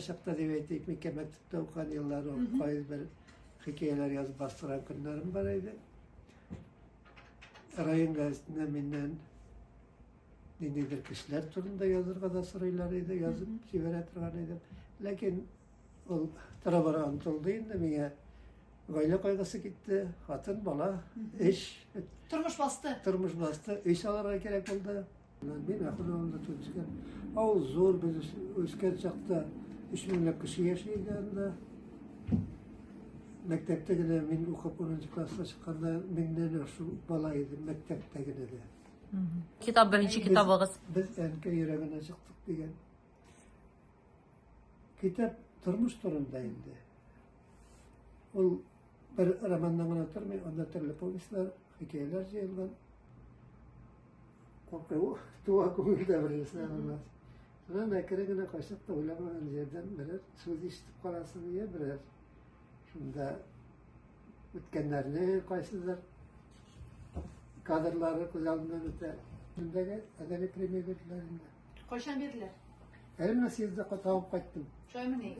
Чакта дип әйтик, мин мәктәптә укыган еллары кайбер хикәяләр язып бастырган көннәрем бар иде. Район газетында миннән ниндидер кешеләр турында язырга да сорыйлар иде, язып җибәрә торган идем. Ләкин ул тора-бара онытылды инде, миңа гаилә кайгысы китте, хатын, бала, эш. Тормыш басты. Тормыш басты, өй салырга кирәк булды. Мин Ахун авылында туып үскән. Авыл зур, без үскән чакта 3 меңләп кеше яши иде анда. Мәктәптә генә мин укып 10 класска чыкканда меңнән ашу бала иде мәктәптә генә дә. Китап беренче китабыгыз. Без әнкәй йөрәгенә чыктык дигән. Китап тормыш турында инде. Ул бер романнан гына тормый, анда төрле повестьлар, хикәяләр җыелган. Курку туа күңелдә бер нәрсә булмас. Шуннан әкрен генә кайчакта уйламаган җирдән берәр сүз ишетеп каласың, я берәр шунда үткәннәрне кайсыдыр кадрлары күз алдыннан үтә. Шундагы әдәби премия бирделәр инде. Кайчан бирделәр? Әле менә съездда табып кайттым. Шулаймыни?